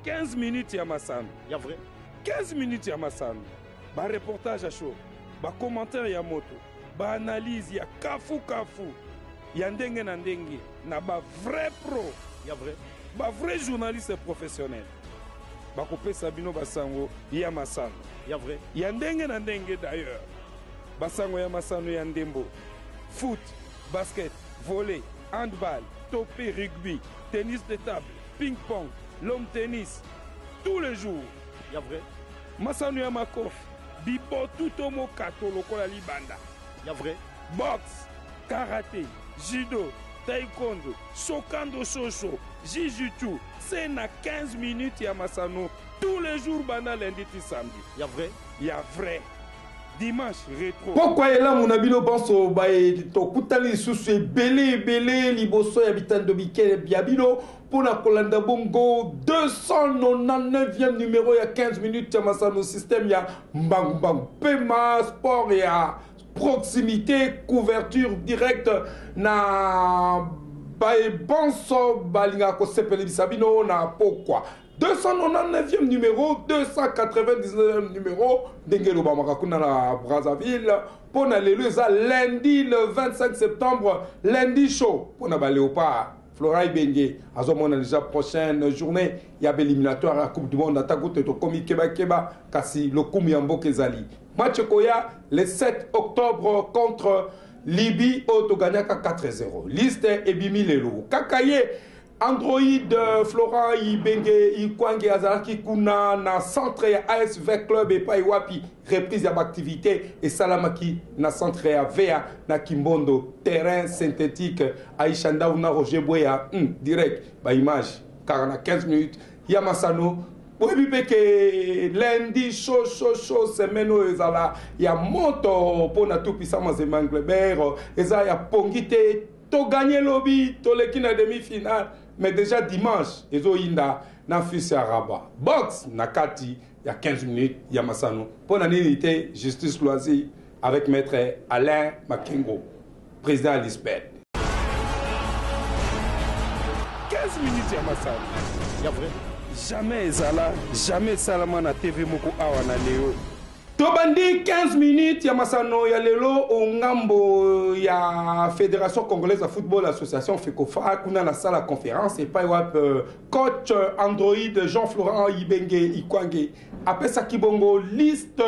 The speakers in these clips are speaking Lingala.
15 minutes ya masano. Ya vrai. 15 minutes ya masano. Ba reportage ya chaud, ba commentaire ya moto, ba analyse ya kafu kafu ya ndenge na ndenge na ba vrai pro. Ya vrai. Ba vrai journaliste professionnel. Bakopesa bino basango ya masano. Ya vrai. Ya ndenge na ndenge d'ailleurs. Basango ya masano ya ndembo, foot, basket, volley, handball, topé rugby, tennis de table, ping-pong, l'homme tennis, tous les jours. Ya vrai. Masano ya makofi, bibotu to mokato lokola libanda. Ya vrai. Boxe, karaté, judo, taekwondo, sokando soso, jiu-jitsu, c'est na 15 minutes ya masano tous les jours banda lundi ti samedi. Ya vrai. Ya vrai. Dimanche retro. Pokwa elamu na bino banso baye tokutani lisusu ebele ebele liboso ya bitando bike bya bino mpo na kolanda bongo 299e numero ya 15 minutes ya masano système ya mbangu mbangu pema sport ya proximité couverture directe na baye banso balingaka kosepelisa bino na pokwa 299e numéro 299e numéro ndenge elobamaka kuna na Brazzaville mpo na lelo eza lundi le 25 septembre lundi chaud mpo na baleopard Flora Ibenge azomona déjà prochaine journée ya baéliminatoire ya coupe du monde ata kutu tokomi kebakeba kasi lokumu ya mboka ezali match ekoya le 7 octobre contre Libye oyo toganyaka 4-0 liste ebimi lelo kaka ye Android Florent Ibenge Ikwange azalaki kuna na centre ya ASV Club epai wapi reprise ya baactivité esalamaki na centre ya VA na Kimbondo terrain synthétique Aisha Ndau na Roger Bweya direct ba image kaka na 15 minutes ya masano boyebi mpe ke lundi chaud chaud chaud semaine oyo ezala ya moto mpo na tupisa Mazembe Englebert eza ya pongi te toganye lobi toleki na demi-finale mais déjà dimanche ezoyinda na fils ya Rabat box na kati ya 15 minutes ya masano mpo na nini te justice loisir avec maître Alain Makengo président ya l'ISPED 15 minutes ya masano. Ya vrai. Jamais ezala, jamais esalama na TV moko awa na leo. Tobandi 15 minutes ya masano ya lelo ongambo ya Fédération congolaise de football association FECOFA kuna na sala conférence epai wapi coach Android Jean-Florent Ibenge Ikwange apesaki bongo liste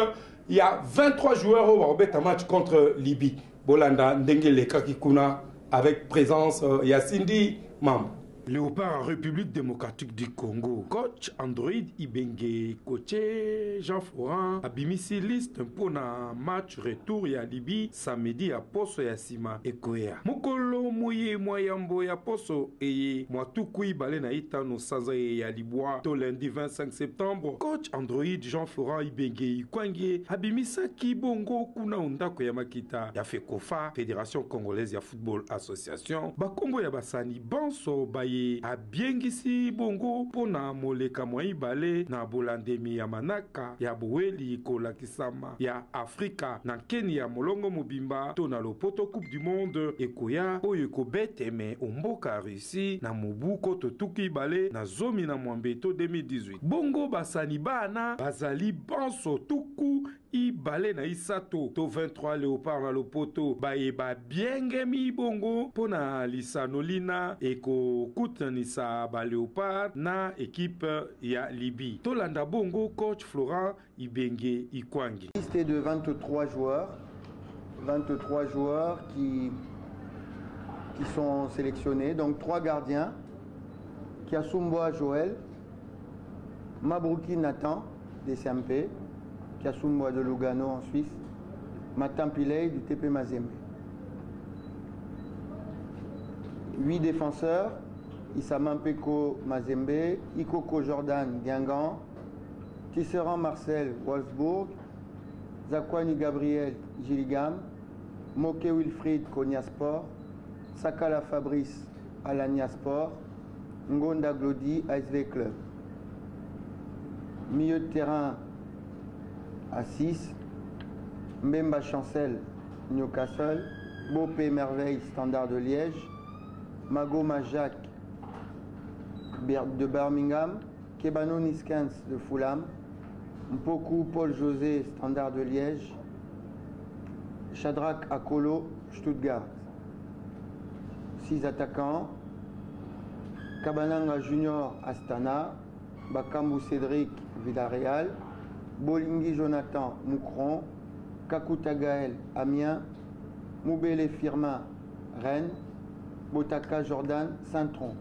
ya 23 joueurs oyo bakobeta match contre Libye. Bolanda ndenge elekaki kuna avec présence ya Cindy Mambo. Léopard en République démocratique du Congo. Coach Android Ibenge, coach Jean-Florent abimisi liste mpona match retour ya Libye samedi ya poso ya sima ekoya. Mokolo moye mwa yambo ya poso eye mwa tuku ibale na itano sanza ye ya libwa to lundi 25 septembre, coach Android Jean-Florent Ibenge Ikwange abimisaki bongo kuna ondako ya makita ya FECOFA, Fédération congolaise ya football association, bakombo ya basani banso baye abiengisi bongo mpona moleka mwa ibale na bolandemi ya manaka ya boweli kolakisama ya Afrika na nkeni ya molongo mobimba to na lopoto Coupe du Monde ekoya oyo ekobeteme omboka Russie na mobu koto tuku ibale na zomi na mwambe to 2018. Bongo basani bana bazali banso tuku ibale na isato to 23 léopard na lopoto baye babiengemi bongo mpona lisano lina ekokutanisa ba léopard na équipe ya Libye. Tolanda bongo coach Florent Ibenge Ikwangi. Liste de 23 joueurs, 23 joueurs qui sont sélectionnés, donc 3 gardiens, Kiasumbwa Joël, Mabrouki Nathan des CMP, Kiasumbwa de Lugano en Suisse, Matan Piley du TP Mazembe. 8 défenseurs, Issa Mampeko Mazembe, Ikoko Jordan Guingamp, Tisserand Marcel Wolfsburg, Zakwani Gabriel Gillingham, Moke Wilfried Konyaspor, Sakala Fabrice Alanya Sport, Ngonda Glody ASV Club. Milieu de terrain à 6, Mbemba Chancel Newcastle, Bopé Merveille Standard de Liège, Magoma Jacques de Birmingham, Kebano Niskens de Fulham, Mpoku Paul José Standard de Liège, Shadrach Akolo Stuttgart. 6 attaquants, Kabananga Junior Astana, Bakambu Cédric Villarreal, Bolingi Jonathan Moucron, Kakuta Gaël Amiens, Moubele Firmin Rennes, Botaka Jordan Saint-Tron.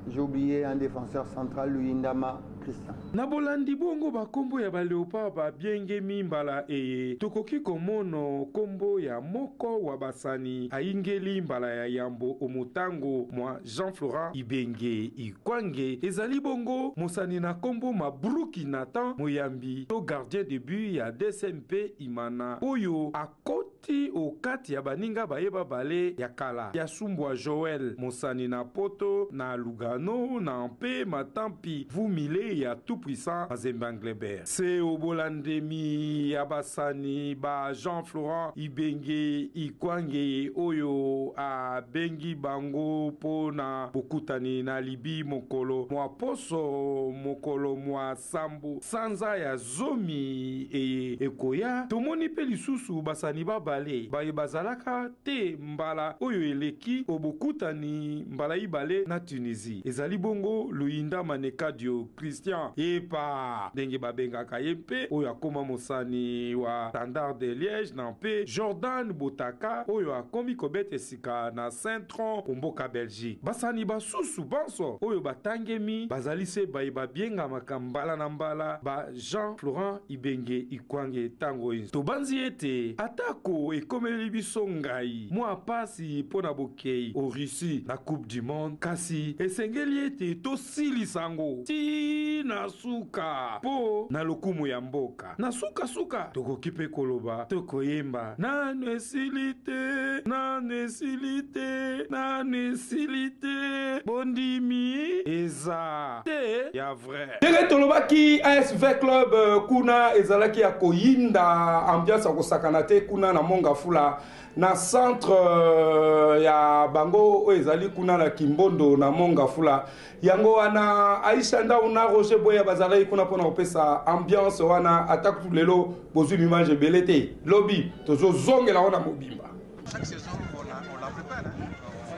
J'ai oublié un défenseur central, Luyindama Christian. Na bolandi bongo bakombo ya baleopard babiengemi mbala eye, tokoki komono kombo ya moko wa basani ayingeli mbala ya yambo omotango mwa Jean-Florent Ibenge Ikwange, ezali bongo mosani na kombo Mabruki Nathan, moyambi to gardien de but ya DSMP Imana, oyo akoti okati ya baninga baye babale ya kala ya Sumbwa Joel, mosani na poto na Lugano, na mpe Matampi Vumile ya tout-puissant Mazembe Anglebert. Se obolandemi ya basani ba Jean-Florent Ibenge Ikwange oyo abengi bango mpo na bokutani na Libye mokolo mwa poso mokolo mwa sambo sanza ya zomi eye ekoya. Tomoni mpe lisusu basani babale baye bazalaka te mbala oyo eleki o bokutani mbala ibale na Tunisie. Ezali bongo Luyinda Manekadio Christian Epa ndenge babengaka ye mpe oyo akoma mosani wa Standard de Liège, na mpe Jordan Botaka oyo akomi kobeta esika na Saint-Tron o mboka Belgique. Basani basusu banso oyo batangemi bazali se baye babiengamaka mbala na mbala ba Jean-Florent Ibenge Ikwange tango inso. Tobanzi ete atako ekomeli biso ngai mwa pasi mpo na bokei o Russie na Coupe du monde, kasi esengeli ete tosilisa yango tii na suka mpo na lokumu ya mboka. Na suka-suka, tokoki mpe koloba to koyemba, Nanu esili te, nanu esili te, nanu esili te, bondimi eza te ya vrai. Ndenge tolobaki, ASV Club kuna ezalaki ya koyinda, ambiance ya kosakana te kuna na Mont-Ngafula, na centre ya bango oyo ezali kuna na Kimbondo na Mont-Ngafula. Yango wana Aisha Ndau na Roger Boya bazalaki kuna mpona kopesa ambiance wana. Ata kutu lelo bozwi mimage ebele te, lobi tozozongela wana mobimba. Chaque saison, on la prépare. Hein?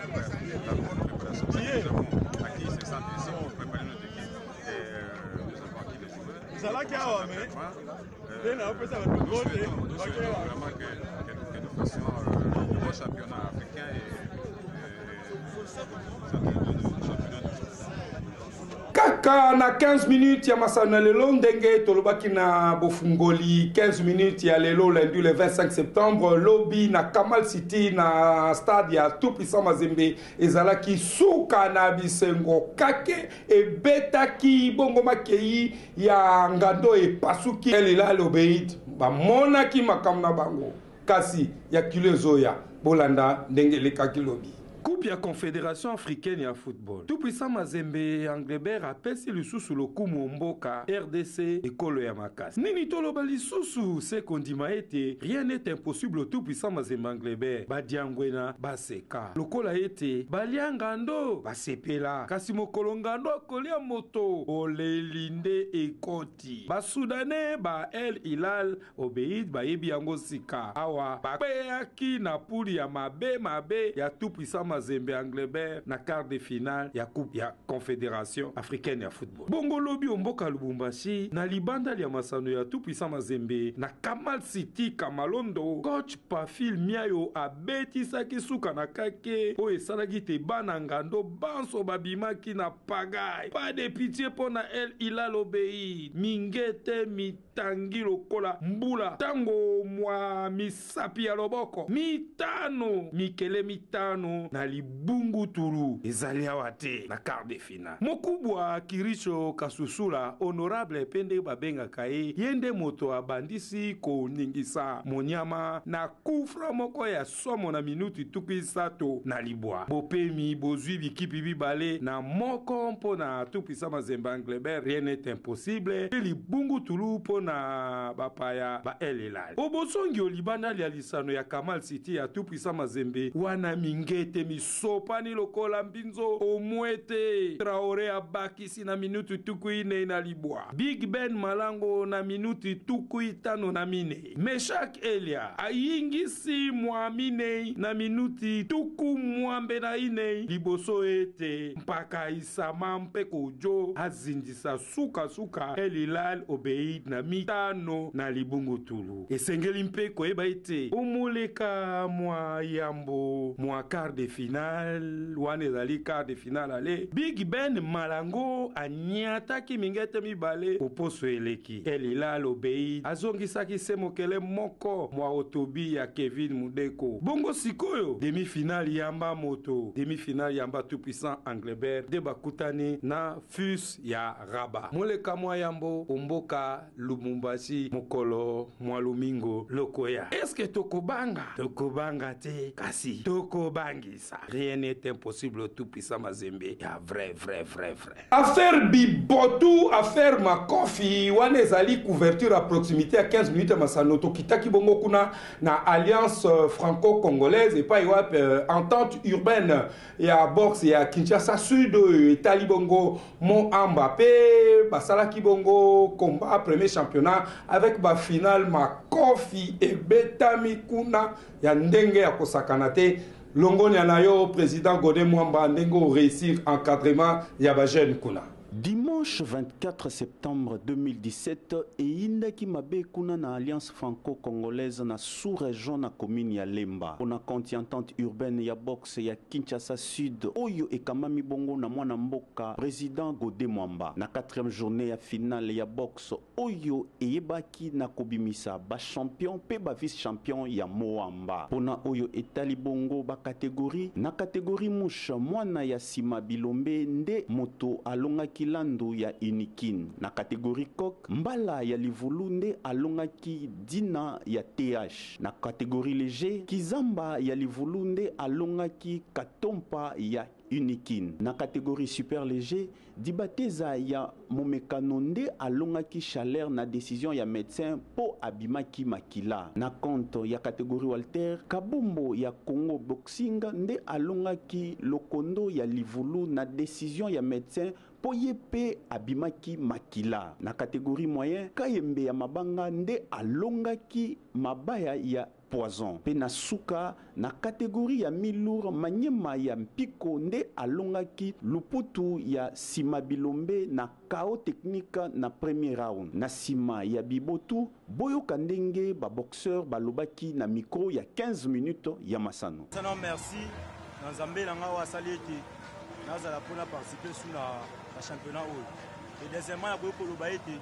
On fait la bonne préparation. Nous avons acquis ce centre ici pour préparer notre équipe. Et nous avons acquis les joueurs. Nous souhaitons vraiment que nous fassions le bon championnat africain et championnat du monde. Kaka na 15 minutes ya masano ya lelo, ndenge tolobaki na bofungoli 15 minutes ya lelo lundi le 25 septembre, lobi na Kamal City na stade ya Tout Puissant Mazembe ezalaki suka na bisengo. Kake ebetaki bongo makei ya ngando epasuki. El Hilal Obeid bamonaki makambo na bango, kasi ya kilo ezoya. Bolanda ndenge elekaki lobi. Coupe ya Confédération africaine ya football, Tout-Puissant Mazembe Anglebert apesi lisusu lokumu mboka RDC, ekolo ya makasi. Nini toloba lisusu se kondima ete rien n'est impossible. Tout-Puissant Mazembe Anglebert badiangwena baseka lokola ete balia ngando basepela, kasi mokolo ngando akolia moto oleli nde ekoti. Basoudanais ba El Hilal Obeid bayebi yango sika awa bakweyaki na poule ya mabe mabe ya Tout-Puissant Mazembe Anglebert na quart de finale ya Coupe ya Confédération africaine ya football. Bongo lobi o mboka Lubumbashi na libanda lya masano ya Tout-Puissant Mazembe na Kamal City Kamalondo, coach Pafil Miayo abetisaki suka na kake oyo esalaki te bana ngando banso babimaki na pagaille. Pas de pitié mpo na El Hilal Obeid, mingete mitangi lokola mbula ntango mwa misapi ya loboko mitano mikele mitano na libungutulu ezali awa te na quart de finale. Mokubwa Kiricho Kasusula honorable mpe nde babengaka ye, ye nde moto abandisi koningisa monyama na kufra moko ya somo na minuti 39. Bopemi bozwi bikipi bibale na moko mpo na Tout-Puissant Mazembe Anglebert, rien n'est impossible, mpe libungutulu mpo na bapaya ba El Hilal. Obozongi o libanda lya lisano ya Kamal City ya Tout-Puissant Mazembe wana mingete. misopani lokola mbinzo omwete. Traore abakisi na minuti 49. Big Ben Malango na minuti 54. Meshak Elia ayingisi 40 na minuti 64 liboso ete mpaka Isama mpe Kojo azindisa sukasuka El Hilal Obeid na 5 na libungutulu. Esengeli mpe koyeba ete omoleka mwa yambo mwa quart de finale, wana ezali quart de finale aller, Big Ben Malango anyataki mingete 2 oposo eleki. El Hilal Obeid azongisaki se mokele moko mwa otobi ya Kevin Mudeko. Bongo sikoyo demi-finale yamba moto, demi-finale yamba tout puissant Anglebert nde bakutani na Fus ya Rabat. Moleka mwa yambo omboka Lubumbashi mokolo mwa lomingo lokoya. Est-ce que tokobanga? Tokobanga te, kasi tokobangisa. Rien n'est impossible au tout puissant Mazembe ya vrai vrai vrai vrai. Affaire Bibotu, affaire Makofi, wana ezali couverture à proximité à 15 minutes ya masano. Tokitaki bongo kuna na Alliance franco-congolaise epai wapi entente urbaine ya boxe ya Kinshasa Sud oyo etali bongo Mont Amba pe basalaki bongo combat premier championnat avec ba finale Makofi ebetami kuna ya ndenge ya kosakana te. Longonya na yo président Godé Mwamba ndenge o réussir encadrement ya ba jeune kuna. Dimanche 24 septembre 2017, eyindaki mabe kuna na Alliance franco-congolaise na sous-région na commune ya Lemba. Pona compte ya entente urbaine ya boxe ya Kinshasa Sud oyo ekamami bongo na mwana mboka président Godé Mwamba. Na 4e journée ya finale ya boxe oyo eyebaki na kobimisa ba champion pe ba vice-champion ya Moamba. Pona oyo etali bongo ba catégorie, na catégorie mouche mwana ya sima bilombe nde moto alongaki landu ya Unikin. Na catégorie coq mbala ya livulu nde alongaki dina ya TH. Na catégorie léger kizamba ya livulu nde alongaki katompa ya Unikin. Na catégorie super léger Dibateza ya momekano nde alongaki chaleur na décision ya médecin po abimaki makila. Na compte ya catégorie Walter, Kabombo ya Congo Boxing nde alongaki lokondo ya livulu na décision ya médecin po ye pe abimaki makila. Na catégorie moyen, Kayembe ya mabanga nde alongaki mabaya ya poison. Pe na suka, na catégorie ya mi-lourd, Manyema ya Mpiko nde alongaki luputu ya sima bilombe na KO technique na premier round. Na sima ya bibotu, boyoka ndenge ba boxeur balobaki na micro ya 15 minutes ya masano. Sana merci na Nzambe na nga oyo asali ete nazala mpona participer su na championnat oyo. Et deuxièmement, nakoki koloba ete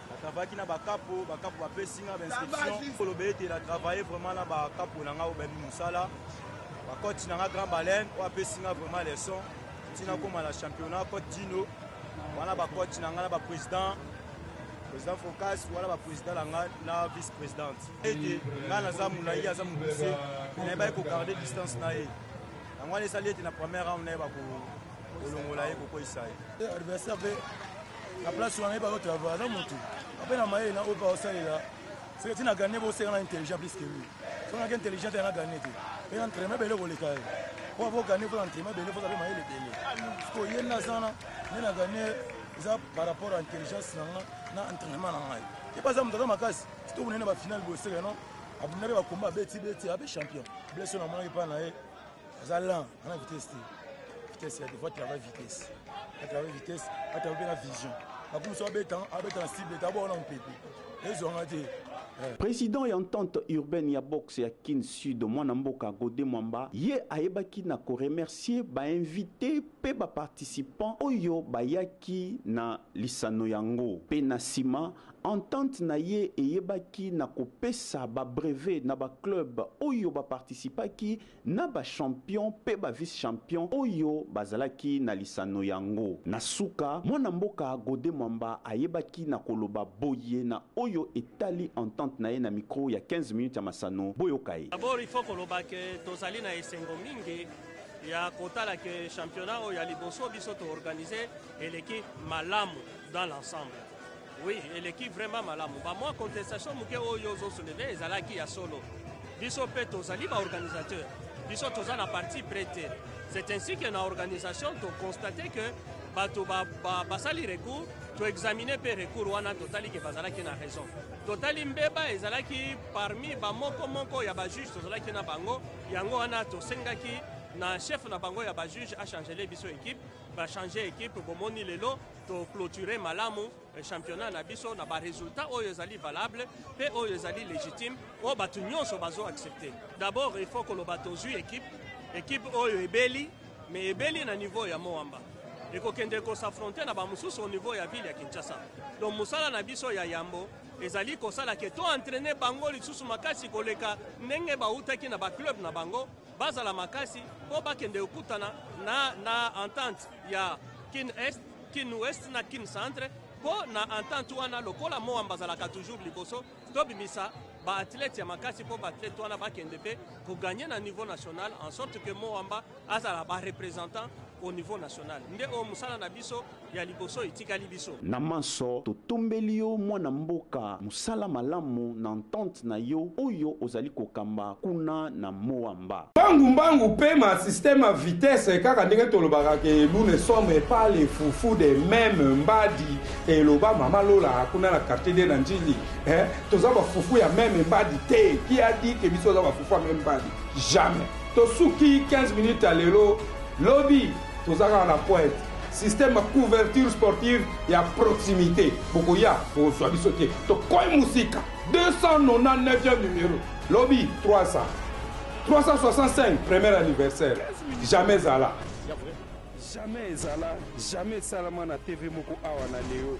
na travaillaki na bakapo, bakapo bapesi nga ba inscription. Koloba ete na travailler vraiment na bakapo na nga oyo bayebi mosala, ba coach na nga Grand Baleine oyo apesi nga vraiment leçon ntina koma na championnat, coach Dino wana ba coach na nga na ba président, président Focas wana ba président na nga na vice présidente. Ete nga naza molai, aza mokuse, nayebaki kogarder distance na ye, yango wana esali ete na première round nayeba kolongola ye, kokweyisa ye. Adversaire pe na place wana yeba kotravaille, aza motu ape na mayele na oyo mpe aosalela seke ntina gane boseka na intelligent plus que lui. Soki naki intelligent te, na gane te, mpe na entraînement ebele koleka ye. Po avo gane, fo na entraînement ebele, fo ape mayele ebele. Sikoyo ye nde aza wana nde na gane eza par rapport à intelligence na nga na entraînement na ngai. Ye mpe aza moto aza makasi, surtout bonene ba finale boseka non abunda mpe bakomba abeti beti ape champion. Blesse oyo namonaki mpa na ye aza lent, ana vitesse te, vitesse ya des fois travail vitesse, a travail vitesse, a travail mpe na vision. Bakumisa abeta, abeta na cible te, abona mopepe ezwanga te. Président ya entente urbaine ya boxe ya Kin Sud mwana mboka Godé Mwamba ye ayebaki na koremercier ba invité pe ba participants oyo bayaki na lisano yango. Pe na sima entente na ye eyebaki na kopesa ba brevet na ba club oyo ba participaki na ba champion pe ba vice-champion oyo bazalaki na lisano yango. Na suka, mwana mboka Godé Mwamba ayebaki na koloba boye na oyo etali entente na ye na micro ya 15 minutes ya masano. Boyoka ye. D'abord il faut koloba ke tozali na esengo mingi ya kotala ke championnat oyo ya liboso biso to organiser eleki malamu dans l'ensemble. Oui, eleki vraiment malamu. Ba mwa contestation moke oyo ozo soulever ezalaki ya solo. Biso pe tozali ba organisateur. Biso toza na parti pris te. C'est ainsi que na organisation toconstate que bato basali recours, toexamine mpe recours wana, totali ke bazalaki na raison. Totali mbeba ezalaki parmi bamoko moko ya bajuge tozalaki na bango. Yango wana tosengaki na chef na bango ya bajuge achangele biso équipe. Bachange équipe, bomoni lelo toclôture malamu championnat na biso na baresultat oyo ezali valable mpe oyo ezali légitime, oyo bato nyonso bazo accepte. D'abord, il faut koloba tozwi équipe oyo ebeli, mais ebeli na niveau ya Mont-Amba, ekokende kos'affronter na bamosusu au niveau ya ville ya Kinshasa. Donc mosala na biso ya yambo ezali kosala ke toentraîne bango lisusu makasi koleka ndenge bautaki na baclub na bango, bazala makasi mpo bakende kokutana na entente ya Kin Est, Kin Ouest na Kin Centre. Mpo na entente wana, lokola Mont-Amba azalaka toujours liboso, tobimisa baathlète ya makasi mpo baathlète wana bakende mpe kogagner na niveau national, en sorte que Mont-Amba azala bareprésentant au niveau national. Nde oyo mosala na biso ya liboso etikali biso. Na manso, totombeli yo, mwana mboka, mosala malamu na entente na yo oyo ozali kokamba kuna na Mont-Amba. Mbangu mbangu mpe ma système ya vitesse, kaka ndenge tolobaka ke nous ne sommes pas les fufu de même mbadi, eloba mama Lola kuna na quartier de na Njili, eh? Toza bafufu ya même mbadi te. Qui a dit ke biso toza bafufu ya même mbadi? Jamais. Tosuki 15 minutes ya lelo. Lobi toza kaka na pointe, système ya couverture sportive ya proximité. Bokoya bozwa biso te, tokoyi mosika. 299e numéro lobi, 300 365, premier anniversaire. Jamais ezala, jamais ezala, jamais esalama na TV moko awa na leo.